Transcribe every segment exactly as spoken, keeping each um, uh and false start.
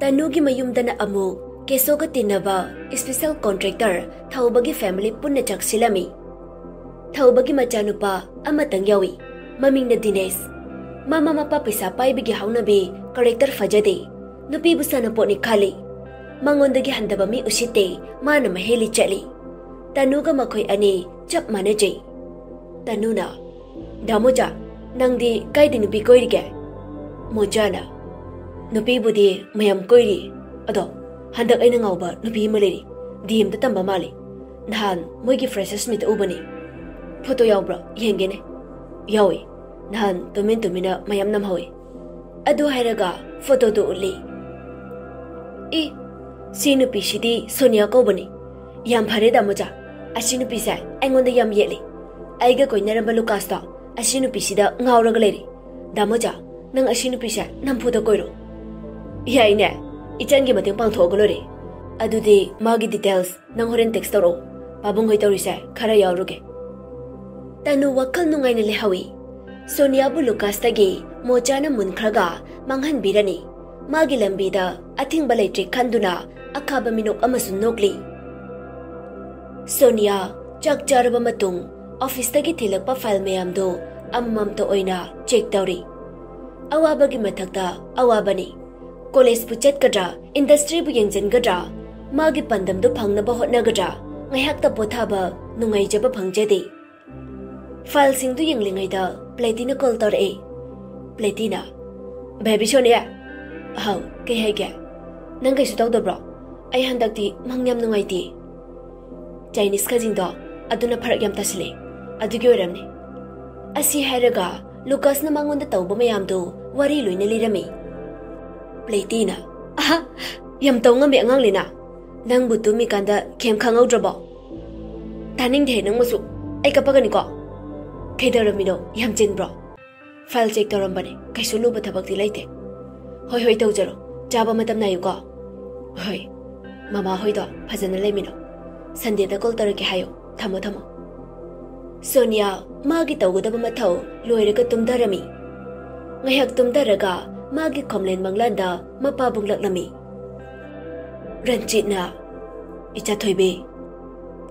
ꯇꯅꯨꯒꯤ ꯃꯌꯨꯝꯗꯅ ꯑꯃꯨꯛ ꯀꯦꯁꯣꯒ ꯇꯤꯟꯅꯕ special contractor ꯊꯧꯕꯒꯤ family ꯄꯨꯟꯅ ꯆꯥꯛꯁꯤꯜꯂꯝꯃꯤ꯫ ꯊꯧꯕꯒꯤ ꯃꯆꯥꯅꯨꯄꯥ ꯑꯃꯇꯪ ꯌꯥꯎꯏ, ꯃꯃꯤꯡꯅ ꯗꯤꯅꯦꯁ꯫ ꯃꯃꯥ ꯃꯄꯥ ꯄꯩꯁꯥ ꯄꯥꯏꯕꯒꯤ ꯍꯧꯅꯕꯤ, character ꯐꯖꯗꯦ, ꯅꯨꯄꯤꯕꯨ ꯁꯥꯟꯅꯄꯣꯠꯅꯤ ꯈꯜꯂꯤ꯫ ꯃꯉꯣꯟꯗꯒꯤ ꯍꯟꯊꯕ ꯃꯤ ꯎꯁꯤꯠꯇꯦ, ꯃꯥꯅ ꯃꯍꯦꯜꯂꯤ ꯆꯠꯂꯤ꯫ ꯇꯅꯨꯒ ꯃꯈꯣꯏ ꯑꯅꯤ ꯆꯞ ꯃꯥꯟꯅꯖꯩ꯫ ꯇꯅꯨꯅ, "ꯗꯥ ꯃꯣꯆꯥ, ꯅꯪꯗꯤ ꯀꯥꯏꯗ ꯅꯨꯄꯤ ꯀꯣꯏꯔꯤꯒꯦ?" ꯃꯣꯆꯥꯅ, "ꯅꯨꯄꯤꯕꯨꯗꯤ ꯃꯌꯥꯝ ꯀꯣꯏꯔꯤ, ꯑꯗꯣ ꯍꯟꯗꯛ ꯑꯩꯅ ꯉꯥꯎꯕ ꯅꯨꯄꯤ ꯑꯃ ꯂꯩꯔꯤ, D M ꯗ ꯇꯝꯕ ꯃꯥꯜꯂꯤ꯫ ꯅꯍꯥꯟ ꯃꯣꯏꯒꯤ freshers meet ꯎꯕꯅꯤ꯫ Photo ꯌꯥꯎꯕ꯭ꯔꯣ? ꯌꯦꯡꯒꯦꯅꯦ꯫" "ꯌꯥꯎꯏ꯫ ꯅꯍꯥꯟ ꯇꯨꯃꯤꯟ ꯇꯨꯃꯤꯟꯅ ꯃꯌꯥꯝ ꯅꯝꯍꯧꯏ꯫" ꯑꯗꯨ ꯍꯥꯏꯔꯒ photo ꯗꯨ ꯎꯠꯂꯤ꯫ "ꯏ, ꯁꯤ ꯅꯨꯄꯤꯁꯤꯗꯤ ꯁꯣꯅꯤꯌꯥ ꯀꯧꯕꯅꯤ꯫ ꯌꯥꯝ ꯐꯔꯦ ꯗꯥ ꯃꯣꯆꯥ, ꯑꯁꯤ ꯅꯨꯄꯤꯁꯦ ꯑꯩꯉꯣꯟꯗ ꯌꯥꯝ ꯌꯦꯠꯂꯤ꯫ ꯑꯩꯒ ꯀꯣꯏꯅꯔꯝꯕ ꯂꯨꯀꯥꯁꯇꯣ ꯑꯁꯤ ꯅꯨꯄꯤꯁꯤꯗ ꯉꯥꯎꯔꯒ ꯂꯩꯔꯤ꯫ ꯗꯥ ꯃꯣꯆꯥ, ꯅꯪ ꯑꯁꯤ ꯅꯨꯄꯤꯁꯦ ꯅꯝꯐꯨꯗ ꯀꯣꯏꯔꯣ꯫" "ꯌꯥꯏꯅꯦ, ꯏꯆꯟꯒꯤ ꯃꯇꯦꯡ ꯄꯥꯡꯊꯣꯛꯑꯒ ꯂꯣꯏꯔꯦ꯫ ꯑꯗꯨꯗꯤ ꯃꯥꯒꯤ details ꯅꯪ ꯍꯣꯔꯦꯟ text ꯇꯧꯔꯛꯑꯣ꯫ ꯄꯥꯕꯨꯡ ꯍꯣꯏ ꯇꯧꯔꯤꯁꯦ ꯈꯔ ꯌꯥꯎꯔꯨꯒꯦ꯫" ꯇꯅꯨ ꯋꯥꯈꯜ ꯅꯨꯡꯉꯥꯏꯅ ꯂꯩꯍꯧꯏ꯫ ꯁꯣꯅꯤꯌꯥꯕꯨ ꯂꯨꯀꯥꯁꯇꯒꯤ ꯃꯣꯆꯥꯅ ꯃꯨꯟꯈ꯭ꯔꯒ ꯃꯥꯡꯍꯟꯕꯤꯔꯅꯤ꯫ ꯃꯥꯒꯤ ꯂꯝꯕꯤꯗ ꯑꯊꯤꯡꯕ ꯂꯩꯇ꯭ꯔꯦ ꯈꯟꯗꯨꯅ ꯑꯈꯥꯕ ꯃꯤꯅꯣꯛ ꯑꯃꯁꯨ ꯅꯣꯛꯂꯤ꯫ ꯁꯣꯅꯤꯌꯥ ꯆꯥꯛ ꯆꯥꯔꯕ ꯃꯇꯨꯡ office ꯇꯒꯤ ꯊꯤꯜꯂꯛꯄ file ꯃꯌꯥꯝꯗꯨ ꯑꯃꯃꯝꯇ ꯑꯣꯏꯅ check ꯇꯧꯔꯤ꯫ ꯑꯋꯥꯕꯒꯤ ꯃꯊꯛꯇ ꯑꯋꯥꯕꯅꯤ꯫ College ꯄꯨ ꯆꯠꯀꯗ꯭ꯔꯥ, industry ꯕꯨ ꯌꯦꯡꯁꯤꯟꯒꯗ꯭ꯔꯥ, ꯃꯥꯒꯤ ꯄꯥꯟꯗꯝꯗꯨ ꯐꯪꯅꯕ ꯍꯣꯠꯅꯒꯗ꯭ꯔꯥ, ꯉꯥꯏꯍꯥꯛꯇ ꯄꯣꯊꯥꯕ, ꯅꯨꯡꯉꯥꯏꯖꯕ ꯐꯪꯖꯗꯦ꯫ File ꯁꯤꯡꯗꯨ ꯌꯦꯡꯂꯤꯉꯩꯗ ꯄ꯭ꯂꯦꯇꯤꯅ call ꯇꯧꯔꯛꯑꯦ꯫ ꯄ꯭ꯂꯦꯇꯤꯅ, "ꯕꯦꯕꯤ ꯁꯣꯅꯤꯌꯥ!" "ꯍꯥꯎ, ꯀꯩ ꯍꯥꯏꯒꯦ?" "ꯅꯪ ꯀꯩꯁꯨ ꯇꯧꯗꯕ꯭ꯔꯣ? ꯑꯩ ꯍꯟꯗꯛꯇꯤ ꯃꯪ ꯌꯥꯝ ꯅꯨꯡꯉꯥꯏꯇꯦ꯫ Chinese ꯈꯖꯤꯡꯗꯣ, ꯑꯗꯨꯅ ꯐꯔꯛ ꯌꯥꯝ ꯇꯥꯁꯤꯜꯂꯦ꯫ ꯑꯗꯨꯒꯤ ꯑꯣꯏꯔꯝꯅꯤ꯫" ꯑꯁꯤ ꯍꯥꯏꯔꯒ ꯂꯨꯀꯥꯁꯅ ꯃꯉꯣꯟꯗ ꯇꯧꯕ ꯃꯌꯥꯝꯗꯨ ꯋꯥꯔꯤ ꯂꯣꯏꯅ ꯂꯤꯔꯝꯃꯤ꯫ ꯄ꯭ꯂꯦꯇꯤꯅ, "ꯑꯍ, ꯌꯥꯝ ꯇꯧ ꯉꯝꯕꯤ ꯑꯉꯥꯡꯅꯤꯅ꯫ ꯅꯪꯕꯨ ꯇꯨꯝꯃꯤꯀꯥꯟꯗ ꯀꯩꯝ ꯈꯪꯍꯧꯗ꯭ꯔꯕꯣ?" "ꯇꯥꯅꯤꯡꯗꯦ ꯅꯪ ꯃꯁꯨ, ꯑꯩ ꯀꯞꯄꯒꯅꯤꯀꯣ꯫" "ꯀꯩꯗꯧꯔꯝꯃꯤꯅꯣ? ꯌꯥꯝ ꯆꯤꯟꯕ꯭ꯔꯣ?" "File check ꯇꯧꯔꯝꯕꯅꯦ, ꯀꯩꯁꯨ ꯂꯨꯕ ꯊꯕꯛꯇꯤ ꯂꯩꯇꯦ꯫" "ꯍꯣꯏ ꯍꯣꯏ, ꯇꯧꯖꯔꯣ꯫ ꯆꯥꯕ ꯃꯇꯝ ꯅꯥꯏꯌꯨꯀꯣ꯫" "ꯍꯣꯏ꯫ ꯃꯃꯥ ꯍꯣꯏꯗꯣ ꯐꯖꯅ ꯂꯩꯃꯤꯟꯅꯧ꯫ Sunday ꯗ call ꯇꯧꯔꯛꯀꯦ ꯍꯥꯏꯌꯨ꯫ ꯊꯝꯃꯣ ꯊꯝꯃꯣ꯫" ꯁꯣꯅꯤꯌꯥ ꯃꯥꯒꯤ ꯇꯧꯒꯗꯕ ꯃꯊꯧ ꯂꯣꯏꯔꯒ ꯇꯨꯝꯊꯔꯝꯃꯤ꯫ ꯉꯥꯏꯍꯥꯛ ꯇꯨꯝꯊꯔꯒ ꯃꯥꯒꯤ ꯈꯣꯝꯂꯦꯟ ꯃꯪꯂꯥꯟꯗ ꯃꯄꯥꯕꯨꯡ ꯂꯛꯂꯝꯃꯤ꯫ ꯔꯟꯖꯤꯠꯅ, "ꯏꯆꯥ ꯊꯣꯏꯕꯤ,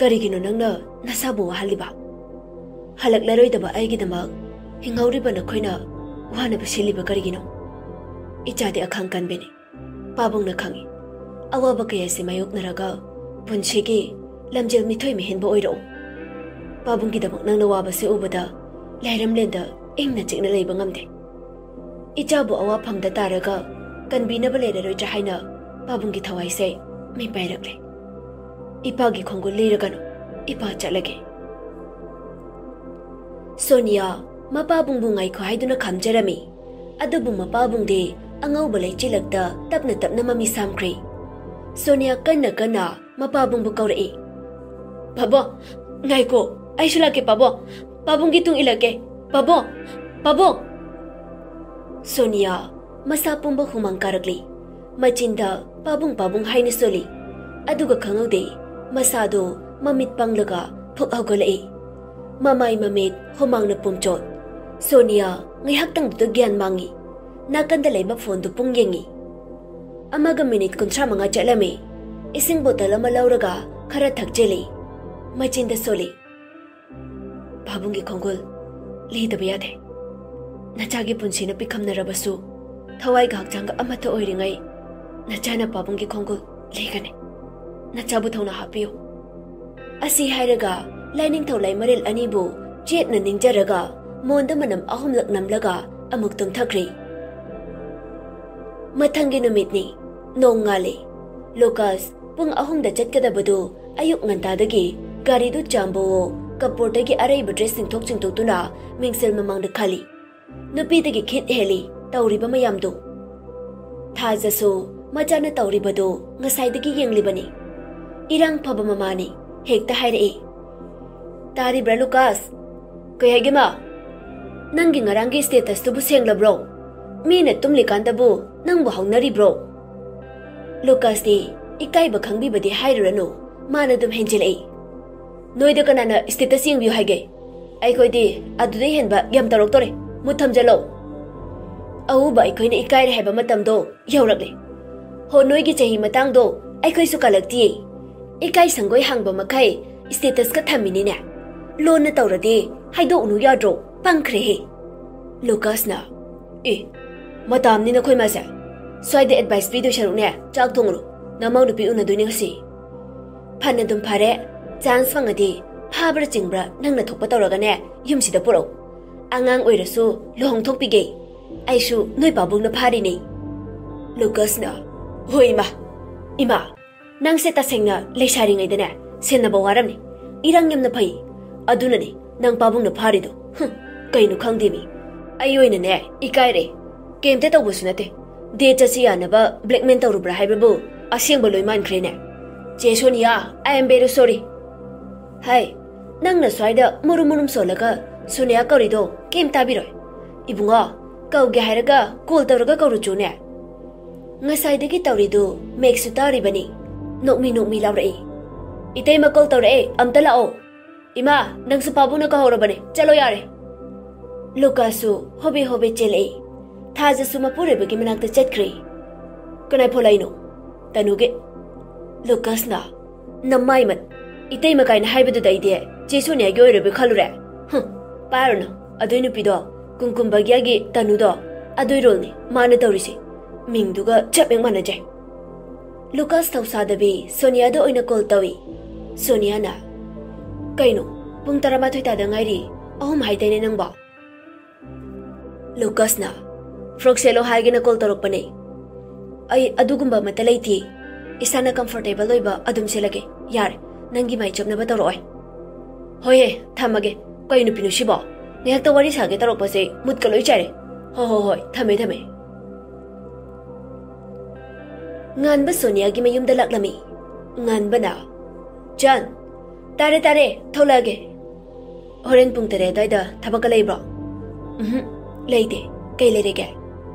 ꯀꯔꯤꯒꯤꯅꯣ ꯅꯪꯅ ꯅꯁꯥꯕꯨ ꯋꯥꯍꯜꯂꯤꯕ? ꯍꯜꯂꯛꯂꯔꯣꯏꯗꯕ ꯑꯩꯒꯤꯗꯃꯛ ꯍꯤꯡꯍꯧꯔꯤꯕ ꯅꯈꯣꯏꯅ ꯋꯥꯅꯕ ꯁꯤꯜꯂꯤꯕ ꯀꯔꯤꯒꯤꯅꯣ? ꯏꯆꯥꯗꯤ ꯑꯈꯥꯡ ꯀꯟꯕꯤꯅꯤ꯫ ꯄꯥꯕꯨꯡꯅ ꯈꯪꯏ꯫ ꯑꯋꯥꯕ ꯀꯌꯥꯁꯤ ꯃꯥꯌꯣꯛꯅꯔꯒ ꯄꯨꯟꯁꯤꯒꯤ ꯂꯝꯖꯦꯜ ꯃꯤꯊꯣꯏ ꯃꯤꯍꯦꯟꯕ ꯑꯣꯏꯔꯛꯎ꯫ ꯄꯥꯕꯨꯡꯒꯤꯗꯃꯛ ꯅꯪꯅ ꯋꯥꯕꯁꯦ ꯎꯕꯗ ꯂꯥꯏꯔꯝꯂꯦꯟꯗ ꯏꯪꯅ ꯆꯤꯛꯅ ꯂꯩꯕ ꯉꯝꯗꯦ꯫ ꯏꯆꯥꯕꯨ ꯑꯋꯥꯐꯝꯗ ꯇꯥꯔꯒ ꯀꯟꯕꯤꯅꯕ ꯂꯩꯔꯔꯣꯏꯗ꯭ꯔꯥ ꯍꯥꯏꯅ ꯄꯥꯕꯨꯡꯒꯤ ꯊꯋꯥꯏꯁꯦ ꯃꯤ ꯄꯥꯏꯔꯛꯂꯦ꯫ ꯏꯄꯥꯒꯤ ꯈꯣꯡꯒꯨꯜ ꯂꯤꯔꯒꯅꯨ, ꯏꯄꯥ ꯆꯠꯂꯒꯦ꯫" ꯁꯣꯅꯤꯌꯥ ꯃꯄꯥꯕꯨꯡꯕꯨ ꯉꯥꯏꯈꯣ ꯍꯥꯏꯗꯨꯅ ꯈꯥꯝꯖꯔꯝꯃꯤ꯫ ꯑꯗꯨꯕꯨ ꯃꯄꯥꯕꯨꯡꯗꯤ ꯑꯉꯧꯕ ꯂꯩꯆꯤꯜꯂꯛꯇ ꯇꯞꯅ ꯇꯞꯅ ꯃꯃꯤ ꯁꯥꯝꯈ꯭ꯔꯦ꯫ ꯁꯣꯅꯤꯌꯥ ꯀꯟꯅ ꯀꯟꯅ ꯃꯄꯥꯕꯨꯡꯕꯨ ꯀꯧꯔꯛꯏ꯫ "ꯄꯥꯕꯣ, ꯉꯥꯏꯈꯣ, ꯑꯩꯁꯨ ꯂꯥꯛꯀꯦ ꯄꯥꯕꯣ꯫ ꯄꯥꯕꯨꯡꯒꯤ ꯇꯨꯡ ꯏꯜꯂꯛꯀꯦ꯫ ꯄꯥꯕꯣ, ꯄꯥꯕꯣ!" ꯁꯣꯅꯤꯌꯥ ꯃꯁꯥ ꯄꯨꯝꯕ ꯍꯨꯃꯥꯡ ꯀꯥꯔꯛꯂꯤ꯫ ꯃꯆꯤꯟꯗ "ꯄꯥꯕꯨꯡ, ꯄꯥꯕꯨꯡ" ꯍꯥꯏꯅ ꯁꯣꯜꯂꯤ꯫ ꯑꯗꯨꯒ ꯈꯪꯍꯧꯗꯦ, ꯃꯁꯥꯗꯣ ꯃꯃꯤꯠ ꯄꯥꯡꯂꯒ ꯐꯨꯛ ꯍꯧꯒꯠꯂꯛꯏ꯫ ꯃꯃꯥꯏ ꯃꯃꯤꯠ ꯍꯨꯃꯥꯡꯅ ꯄꯨꯝꯆꯣꯠ꯫ ꯁꯣꯅꯤꯌꯥ ꯉꯥꯏꯍꯥꯛꯇꯪꯗꯨꯗ ꯒ꯭ꯌꯥꯟ ꯃꯥꯡꯉꯤ꯫ ꯅꯥꯀꯟꯗ ꯂꯩꯕ ꯐꯣꯟꯗꯨ ꯄꯨꯡ ꯌꯦꯡꯉꯤ꯫ ꯑꯃꯒ ꯃꯤꯅꯤꯠ ꯀꯨꯟꯊ꯭ꯔꯥ ꯃꯉꯥ ꯆꯠꯂꯝꯃꯤ꯫ ꯏꯁꯤꯡ ꯕꯣꯇꯜ ꯑꯃ ꯂꯧꯔꯒ ꯈꯔ ꯊꯛꯆꯤꯜꯂꯤ꯫ ꯃꯆꯤꯟꯗ ꯁꯣꯜꯂꯤ꯫ "ꯄꯥꯕꯨꯡꯒꯤ ꯈꯣꯡꯒꯨꯜ ꯂꯤꯗꯕ ꯌꯥꯗꯦ꯫ ꯅꯆꯥꯒꯤ ꯄꯨꯟꯁꯤꯅ ꯄꯤꯈꯝꯅꯔꯕꯁꯨ, ꯊꯋꯥꯏꯒ ꯍꯛꯆꯥꯡꯒ ꯑꯃꯠꯇ ꯑꯣꯏꯔꯤꯉꯩ ꯅꯆꯥꯅ ꯄꯥꯕꯨꯡꯒꯤ ꯈꯣꯡꯒꯨꯜ ꯂꯤꯒꯅꯤ꯫ ꯅꯆꯥꯕꯨ ꯊꯧꯅꯥ ꯍꯥꯞꯄꯤꯌꯨ꯫" ꯑꯁꯤ ꯍꯥꯏꯔꯒ ꯂꯥꯏꯅꯤꯡꯊꯧ ꯂꯥꯏꯃꯔꯦꯜ ꯑꯅꯤꯕꯨ ꯆꯦꯠꯅ ꯅꯤꯡꯖꯔꯒ ꯃꯣꯟꯗ ꯃꯅꯝ ꯑꯍꯨꯝꯂꯛ ꯅꯝꯂꯒ ꯑꯃꯨꯛ ꯇꯨꯝꯊꯈ꯭ꯔꯦ꯫ ꯃꯊꯪꯒꯤ ꯅꯨꯃꯤꯠꯅꯤ꯫ ꯅꯣꯡ ꯉꯥꯜꯂꯤ꯫ ꯂꯨꯀꯥꯁ ꯄꯨꯡ ꯑꯍꯨꯝꯗ ꯆꯠꯀꯗꯕꯗꯨ ꯑꯌꯨꯛ ꯉꯟꯇꯥꯗꯒꯤ ꯒꯥꯔꯤꯗꯨ ꯆꯥꯝꯕꯋꯣ ꯀꯄꯣꯔꯗꯒꯤ ꯑꯔꯩꯕ ꯗ꯭ꯔꯦꯁ ꯆꯤꯡꯊꯣꯛ ꯆꯤꯡꯊꯣꯛꯇꯨꯅ ꯃꯤꯡꯁꯦꯜ ꯃꯃꯥꯡꯗ ꯈꯜꯂꯤ꯫ ꯅꯨꯄꯤꯗꯒꯤ ꯈꯤꯠ ꯍꯦꯜꯂꯤ ꯇꯧꯔꯤꯕ ꯃꯌꯥꯝꯗꯨ꯫ ꯊꯥꯖꯁꯨ ꯃꯆꯥꯅ ꯇꯧꯔꯤꯕꯗꯨ ꯉꯁꯥꯏꯗꯒꯤ ꯌꯦꯡꯂꯤꯕꯅꯤ꯫ ꯏꯔꯥꯡ ꯐꯕ ꯃꯃꯥꯅꯤ꯫ ꯍꯦꯛꯇ ꯍꯥꯏꯔꯛꯏ, "ꯇꯥꯔꯤꯕ꯭ꯔꯥ ꯂꯨꯀꯥꯁ?" "ꯀꯩ ꯍꯥꯏꯒꯦ ꯃꯥ?" "ꯅꯪꯒꯤ ꯉꯔꯥꯡꯒꯤ ꯁ꯭ꯇꯦꯇꯁꯇꯨꯕꯨ ꯁꯦꯡꯂꯕ꯭ꯔꯣ? ꯃꯤꯅ ꯇꯨꯝꯂꯤꯀꯥꯟꯗꯕꯨ ꯅꯪꯕꯨ ꯍꯧꯅꯔꯤꯕ꯭ꯔꯣ?" ꯂꯨꯀꯥꯁꯇꯤ ꯏꯀꯥꯏꯕ ꯈꯪꯕꯤꯕꯗꯤ ꯍꯥꯏꯔꯨꯔꯅꯨ, ꯃꯥꯅ ꯑꯗꯨꯝ ꯍꯦꯟꯖꯤꯜꯂꯛꯏ꯫ "ꯅꯣꯏꯗ ꯀꯅꯥꯅ ꯁ꯭ꯇꯦꯇꯁ ꯌꯦꯡꯕꯤꯌꯨ ꯍꯥꯏꯒꯦ? ꯑꯩꯈꯣꯏꯗꯤ ꯑꯗꯨꯗꯩ ꯍꯦꯟꯕ ꯌꯥꯝ ꯇꯧꯔꯛꯇꯣꯔꯦ꯫ ꯃꯨꯠ ꯊꯝꯖꯜꯂꯣ꯫" ꯑꯎꯕ ꯑꯩꯈꯣꯏꯅ ꯏꯀꯥꯏꯔꯦ ꯍꯥꯏꯕ ꯃꯇꯝꯗꯣ ꯌꯧꯔꯛꯂꯦ꯫ ꯍꯣ, ꯅꯣꯏꯒꯤ ꯆꯍꯤ ꯃꯇꯥꯡꯗꯣ ꯑꯩꯈꯣꯏꯁꯨ ꯀꯜꯂꯛꯇꯤꯌꯦ꯫ ꯏꯀꯥꯏ ꯁꯪꯒꯣꯏ ꯍꯥꯡꯕ ꯃꯈꯩ status ꯀ ꯊꯝꯃꯤꯅꯤꯅꯦ꯫ ꯂꯣꯟꯅ ꯇꯧꯔꯗꯤ ꯍꯥꯏꯗꯣꯛꯎꯅꯨ ꯌꯥꯗ꯭ꯔꯣ? ꯄꯪꯈ꯭ꯔꯦꯍꯦ꯫ ꯂꯨꯀꯥꯁꯅ, "ꯑꯦ, ꯃꯇꯥꯝꯅꯤ ꯅꯈꯣꯏ ꯃꯁꯦ꯫ ꯁ꯭ꯋꯥꯏꯗ advice ꯄꯤꯗꯣꯏ ꯁꯔꯨꯛꯅꯦ, ꯆꯥꯛ ꯊꯣꯡꯉꯨꯔꯣ꯫ ꯅꯃꯧ ꯅꯨꯄꯤ ꯎꯅꯗꯣꯏꯅꯦ ꯉꯁꯤ꯫" "ꯐꯅ ꯑꯗꯨꯝ ꯐꯔꯦ꯫ Chance ꯐꯪꯉꯗꯤ ꯐꯥꯕ꯭ꯔꯥ ꯆꯤꯡꯕ꯭ꯔꯥ ꯅꯪꯅ ꯊꯣꯛꯄ ꯇꯧꯔꯒꯅꯦ ꯌꯨꯝꯁꯤꯗ ꯄꯨꯔꯛꯎ꯫ ꯑꯉꯥꯡ ꯑꯣꯏꯔꯁꯨ ꯂꯨꯍꯣꯡꯊꯣꯛꯄꯤꯒꯦ꯫ ꯑꯩꯁꯨ ꯅꯣꯏ ꯄꯥꯕꯨꯡꯅ ꯐꯥꯔꯤꯅꯦ꯫" ꯂꯨꯀꯥꯁꯅ, "ꯍꯣꯏ ꯏꯃꯥ, ꯏꯃꯥ, ꯅꯪꯁꯦ ꯇꯁꯦꯡꯅ ꯂꯩꯁꯥꯔꯤꯉꯩꯗꯅꯦ ꯁꯦꯟꯅꯕ ꯋꯥꯔꯝꯅꯤ꯫ ꯏꯔꯥꯡ ꯌꯥꯝꯅ ꯐꯩ꯫ ꯑꯗꯨꯅꯅꯦ ꯅꯪ ꯄꯥꯕꯨꯡꯅ ꯐꯥꯔꯤꯗꯣ꯫ ꯍꯨꯝ, ꯀꯩꯅꯣ ꯈꯪꯗꯦꯃꯤ꯫ ꯑꯩ ꯑꯣꯏꯅꯅꯦ ꯏꯀꯥꯏꯔꯦ꯫ ꯀꯩꯝꯇ ꯇꯧꯕꯁꯨ ꯅꯠꯇꯦ꯫ Date ꯆꯠꯁꯤ ꯌꯥꯅꯕ blackmail ꯇꯧꯔꯨꯕ꯭ꯔꯥ ꯍꯥꯏꯕꯕꯨ ꯑꯁꯦꯡꯕ ꯂꯣꯏ ꯃꯥꯟꯈ꯭ꯔꯦꯅꯦ꯫ ꯆꯦ Sonia, I am very sorry꯫ ꯍꯥꯏ, ꯅꯪꯅ ꯁ꯭ꯋꯥꯏꯗ ꯃꯨꯔꯨꯝ ꯃꯨꯔꯨꯝ ꯁꯣꯜꯂꯒ ꯁꯣꯅꯤꯌꯥ ꯀꯧꯔꯤꯗꯣ ꯀꯩꯝ ꯇꯥꯕꯤꯔꯣꯏ꯫ ꯏꯕꯨꯡꯉꯣ, ꯀꯧꯒꯦ ꯍꯥꯏꯔꯒ call ꯇꯧꯔꯒ ꯀꯧꯔꯨꯆꯣꯅꯦ꯫ ꯉꯁꯥꯏꯗꯒꯤ ꯇꯧꯔꯤꯗꯨ ꯃꯦꯛꯁꯨ ꯇꯥꯔꯤꯕꯅꯤ꯫ ꯅꯣꯛꯃꯤ ꯅꯣꯛꯃꯤ ꯂꯥꯎꯔꯛꯏ꯫ "ꯏꯇꯩꯃ call ꯇꯧꯔꯛꯑꯦ, ꯑꯝꯇ ꯂꯥꯛꯑꯣ꯫" "ꯏꯃꯥ, ꯅꯪꯁꯨ ꯄꯥꯕꯨꯡꯅ ꯀꯧꯍꯧꯔꯕꯅꯦ, ꯆꯠꯂꯣ ꯌꯥꯔꯦ꯫" ꯂꯨꯀꯥꯁꯁꯨ ꯍꯣꯕꯦ ꯍꯣꯕꯦ ꯆꯦꯜꯂꯛꯏ꯫ ꯊꯥꯖꯁꯨ ꯃꯄꯨꯔꯣꯏꯕꯒꯤ ꯃꯅꯥꯛꯇ ꯆꯠꯈ꯭ꯔꯦ꯫ "ꯀꯅꯥꯏ phone ꯂꯥꯛꯏꯅꯣ?" "ꯇꯅꯨꯒꯤ꯫" ꯂꯨꯀꯥꯁꯅ, "ꯅꯃꯥꯏꯃꯠ, ꯏꯇꯩꯃ ꯀꯥꯏꯅ ꯍꯥꯏꯕꯗꯨꯗ ꯑꯩꯗꯤ ꯆꯦ ꯁꯣꯅꯤꯌꯥꯒꯤ ꯑꯣꯏꯔꯕꯣꯏ ꯈꯜꯂꯨꯔꯦ꯫ ꯍꯨꯝ, ꯄꯥꯏꯔꯨꯅꯨ, ꯑꯗꯨꯏ ꯅꯨꯄꯤꯗꯣ, ꯀꯨꯝꯀꯨꯝ ꯚꯥꯒ꯭ꯌꯥꯒꯤ ꯇꯅꯨꯗꯣ, ꯑꯗꯨꯏ roleꯅꯤ ꯃꯥꯅ ꯇꯧꯔꯤꯁꯦ꯫ ꯃꯤꯡꯗꯨꯒ ꯆꯞ ꯍꯦꯛ ꯃꯥꯟꯅꯖꯩ꯫" ꯂꯨꯀꯥꯁ ꯊꯧꯁꯥꯗꯕꯤ ꯁꯣꯅꯤꯌꯥꯗ ꯑꯣꯏꯅ call ꯇꯧꯏ꯫ ꯁꯣꯅꯤꯌꯥꯅ, "ꯀꯩꯅꯣ, ꯄꯨꯡ ꯇꯔꯥꯃꯥꯊꯣꯏ ꯇꯥꯗ ꯉꯥꯏꯔꯤ, ꯑꯍꯨꯝ ꯍꯥꯏꯗꯥꯏꯅꯦ ꯅꯪꯕꯣ?" ꯂꯨꯀꯥꯁꯅ, "Frock ꯁꯦꯠꯂꯣ ꯍꯥꯏꯒꯦꯅ call ꯇꯧꯔꯛꯄꯅꯦ꯫ ꯑꯩ ꯑꯗꯨꯒꯨꯝꯕ ꯑꯃꯠꯇ ꯂꯩꯇꯦ꯫ ꯏꯁꯥꯅ comfortable ꯑꯣꯏꯕ ꯑꯗꯨꯝ ꯁꯦꯠꯂꯒꯦ꯫ ꯌꯥꯔꯦ, ꯅꯪꯒꯤ ꯃꯥꯏ ꯆꯣꯞꯅꯕ ꯇꯧꯔꯛꯑꯣꯏ꯫" "ꯍꯣꯏꯍꯦ, ꯊꯝꯃꯒꯦ꯫ ꯀꯩ ꯅꯨꯄꯤꯅꯣ ꯁꯤꯕꯣ? ꯉꯥꯏꯍꯥꯛꯇ ꯋꯥꯔꯤ ꯁꯥꯒꯦ ꯇꯧꯔꯛꯄꯁꯦ ꯃꯨꯠꯀ ꯂꯣꯏ ꯆꯥꯏꯔꯦ꯫ ꯍꯣ ꯍꯣ ꯍꯣꯏ, ꯊꯝꯃꯦ ꯊꯝꯃꯦ꯫" ꯉꯥꯟꯕ ꯁꯣꯅꯤꯌꯥꯒꯤ ꯃꯌꯨꯝꯗ ꯂꯥꯛꯂꯝꯃꯤ꯫ ꯉꯥꯟꯕꯅ, "ꯆꯥꯟ, ꯇꯥꯔꯦ ꯇꯥꯔꯦ, ꯊꯣꯛꯂꯛꯑꯒꯦ꯫ ꯍꯣꯔꯦꯟ ꯄꯨꯡ ꯇꯔꯦꯠ ꯑꯗꯨꯋꯥꯏꯗ ꯊꯕꯛꯀ ꯂꯩꯕ꯭ꯔꯣ?" "ꯎꯝꯍꯨꯝ, ꯂꯩꯇꯦ꯫ ꯀꯩ ꯂꯩꯔꯒꯦ?"